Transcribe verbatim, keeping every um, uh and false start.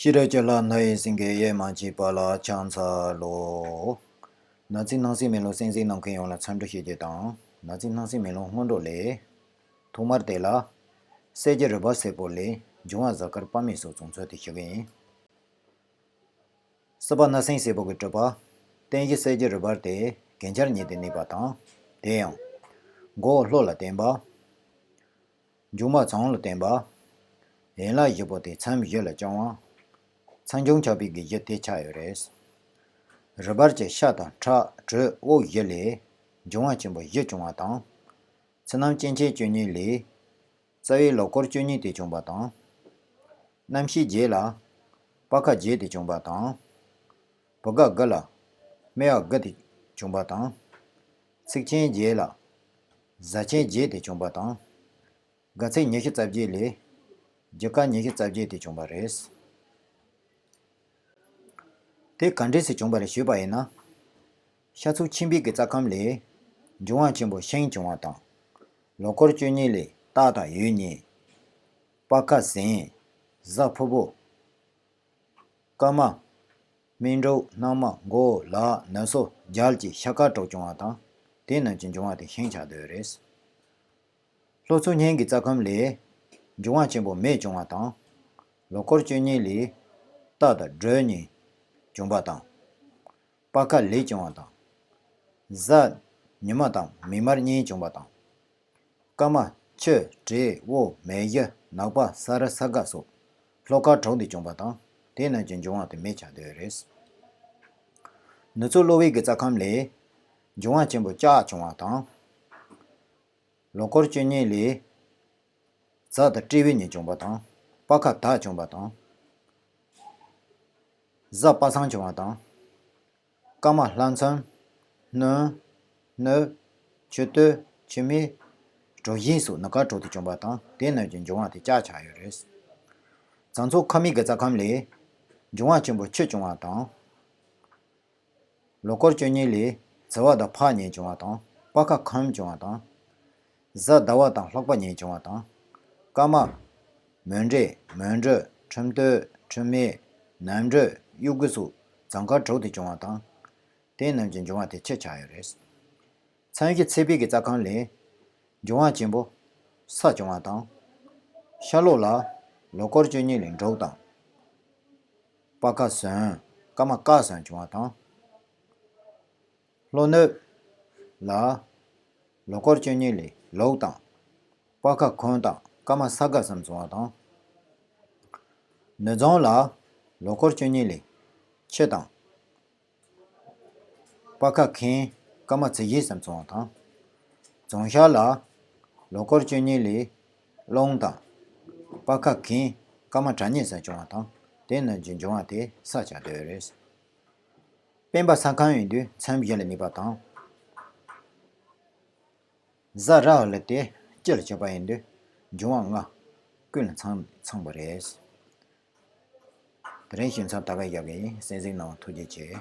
ཤེས་རབ་ཀྱི་ལྷ་རྣ་བའི་གསེང་གི་གཡས་མ་མཆིས་པ་ལ་ཕྱག་འཚལ་ལོ། ན་ཚིག་སྣང་སྲིད་མེ་ལོང་གསན་གཟིགས་གནང་མཁན་ཡོངས་ལ་འཚམས་འདྲི་ཞུ་རྒྱུ་དང་། ན་ཚིག་སྣང་སྲིད་མེ་ལོང་སྔོན་འགྲོ་ལས། ཐོག་མར་དེ་ལ། གསལ་བྱེད་རི་བར་སེར་པོ་ལས་འབྱུང་བ་གཟའ་སྐར་དཔག་མེད་སོགས་ཚོགས་མཚོན་དུ་ཞུ་གི་ཡིན། སྲིད་པ་སྣང་སྲིད་སེར་པོ་གི་གྲུབ་པ། བསྟན་བཞི་གསལ་བྱེད་རི་བར་དེ་གན་ཆར་ཉིད་དུ་གནས་པ་དང་། དེ་ཡང་། མགོ་བོ་ལྷོ་ལ་བསྟན་པ། འབྱུང་བ་བྱང་ལ་བསྟན་པ། ཡན་ལག་བཞི་པོ་དེ་མཚམས་བཞི་ལ་བྱུང་བ། མཚམས་བྱུང་ཁྱབ་པའི་གི་བཞི་དེ་ཆགས་ཡོད་རེད། རི་བར་གྱི་ཤ་དང་ཁྲག་དྲོད་འོ་བཞི་ལས་འབྱུང་བ་ཆེན་པོ་བཞི་བྱུང་བ་དང་། ཚུལ་རྣམ་སྐྱེ་མཆེད་བཅུ་གཉིས་ལས། རྩ་བའི་ལོ་འཁོར་བཅུ་གཉིས་དེ་བྱུང་བ་དང་། རྣམ་ཤེས་བརྒྱད་ལ། པ་ཁ་བརྒྱད་དེ་བྱུང་བ་དང་། བུ་ག་དགུ་ལ། སྨེ་བ་དགུ་དེ་བྱུང་བ་དང་། ཚེག་ཆེན་བརྒྱད་ལ། གཟའ་ཆེན་བརྒྱད་དེ་བྱུང་བ་དང་། དགུ་ཚེག་ཉི་ཤུ་རྩ་བརྒྱད་ལས། རྒྱུ་སྐར་ཉི་ཤུ་རྩ་བརྒྱད་དེ་བྱུང་བ་རེད། དེ་ག་འདྲས་སེ་བྱུང་བ་རེད་ཞུས་པ་ཡིན་ན། ཤ་ཚུགས་ཆེན་པོའི་གི་རྩ་ཁམས་ལས། འབྱུང་བ་ཆེན་པོ་ཤིང་བྱུང་བ་དང་། ལོ་འཁོར་བཅུ་གཉིས་ལས་སྟག་དང་ཡུལ་གཉིས། པ་ཁ་ཟན། གཟའ་ཕུར་བུ། སྐར་མ། སྨིན་དྲུག་སྣང་མ་མགོ་ལག་ནུ་སོ་རྒྱལ་གྱི་ཤ་དཀར་དྲུག་བྱུང་བ་དང་། དེ་རྣམས་ཀྱི་འབྱུང་བ་དེ་ཤིང་ཆགས་སྡོད་རེད། ལྷོ་ཚུགས་སྙན་གྱི་རྩ་ཁམས་ལས། འབྱུང་བ་ཆེན་པོ་མེ་བྱུང་བ་དང་། ལོ་འཁོར་བཅུ་གཉིས་ལས། རྟ་དང་སྦྲུལ་གཉིས་བྱུང་བ་དང་། པ་ཁ་ལི་བྱུང་བ་དང་། གཟའ། ཉི་མ་དང་མིག་དམར་གཉིས་བྱུང་བ་དང་། སྐར་མ། ཆུ། དྲི། འོ། མེ་བཞི། ནག་པ། ས་རི་ས་ག་སོགས། ལྷོ་ཁ་དྲུག་དེ་བྱུང་བ་དང་། དེ་རྣམས་ཀྱི་འབྱུང་བ་དེ་མེ་ཆགས་སྡོད་རེད། ནུབ་ཕྱོགས་གློ་བའི་གི་རྩ་ཁམས་ལས། འབྱུང་བ་ཆེན་པོ་ལྕགས་བྱུང་བ་དང་། ལོ་འཁོར་བཅུ་གཉིས་ལས། གཟའ་དང་སྤྲེའུ་གཉིས་བྱུང་བ་དང་། པ་ཁ་དག་བྱུང་བ་དང་། གཟའ་པ་སངས་བྱུང་བ་དང་། སྐར་མ་ལྷ་མཚོན། སྣུམ། ནུབ། ཆུ་སྟོད། ཆུ་སྨད། གྲུ་བཞི་སོགས་ནུབ་ཁ་དྲུག་དེ་བྱུང་བ་དང་། དེ་རྣམས་ཀྱི་འབྱུང་བ་དེ་ལྕགས་ཆགས་ཡོད་རེད། བྱང་ཕྱོགས་ཁ་མིག་གི་རྩ་ཁམས་ལས། འབྱུང་བ་ཆེན་པོ་ཆུ་བྱུང་བ་དང་། ལོ་འཁོར་བཅུ་གཉིས་ལས། ཟི་བ་དང་ཕག་གཉིས་བྱུང་བ་དང་། པ་ཁ་ཁམས་བྱུང་བ་དང་། གཟའ་ཟླ་བ་དང་ལྷག་པ་གཉིས་བྱུང་བ་དང་། སྐར་མ། མོན་འདྲེ། མོན་གྲུ། ཁྲིམས་སྟོད། ཁྲིམས་སྨད། ནམ་གྲུ། གཡུ་གུ་སོགས་ཟངས་དཀར་དྲུག་དེ་བྱུང་བ་དང་། དེ་རྣམས་ཀྱི་འབྱུང་བ་དེ་ཆུ་ཆགས་ཡོད་རེད། མཚམས་བཞི་ཚེས་པའི་གི་རྩ་ཁམས་ལས། འབྱུང་བ་ཆེན་པོ། ས་བྱུང་བ་དང་། ཤར་ལྷོ་ལ། ལོ་འཁོར་བཅུ་གཉིས་ལས་འབྲུག་དང་། པ་ཁ་ཟོན། སྐར་མ་སྐར་ཟོན་བྱུང་བ་དང་། ལྷོ་ནུབ་ལ། ལོ་འཁོར་བཅུ་གཉིས་ལས་ལུག་དང་། པ་ཁ་གུང་དང་སྐར་མ་ས་ག་གསུམ་བྱུང་བ་དང་། ནུབ་བྱང་ལ། ལོ་འཁོར་བཅུ་གཉིས་ལས་ཁྱི་དང་། པ་ཁ་ཁེང་། སྐར་མ་ཚེས་བཞི་གསུམ་བྱུང་བ་དང་། བྱང་ཤར་ལ། ལོ་འཁོར་བཅུ་གཉིས་ལས་རླུང་དང་། པ་ཁ་གིང་། སྐར་མ་གྲངས་གཉིས་སུ་བྱུང་བ་དང་། དེ་རྣམས་ཀྱི་འབྱུང་བ་དེ་ས་ཆགས་སྡོད་རེད། སྤེན་པ་ས་ཁམས་ཡིན་དུས་མཚམས་བཞི་ལ་གནས་པ་དང་། གཟའ་ར་བ་ལ་དེ་སྤྱི་ལ་གྱུར་པ་ཡིན་དུས་འབྱུང་བ་ལྔ་ཀུན་ལ་ཚང་ཚང་བ་རེད། དེ་རིང་ཞུ་མཚམས་ད་ག་བཞག་གི་ཡིན། གསན་གཟིགས་གནང་བར་ཐུགས་རྗེ་ཆེ།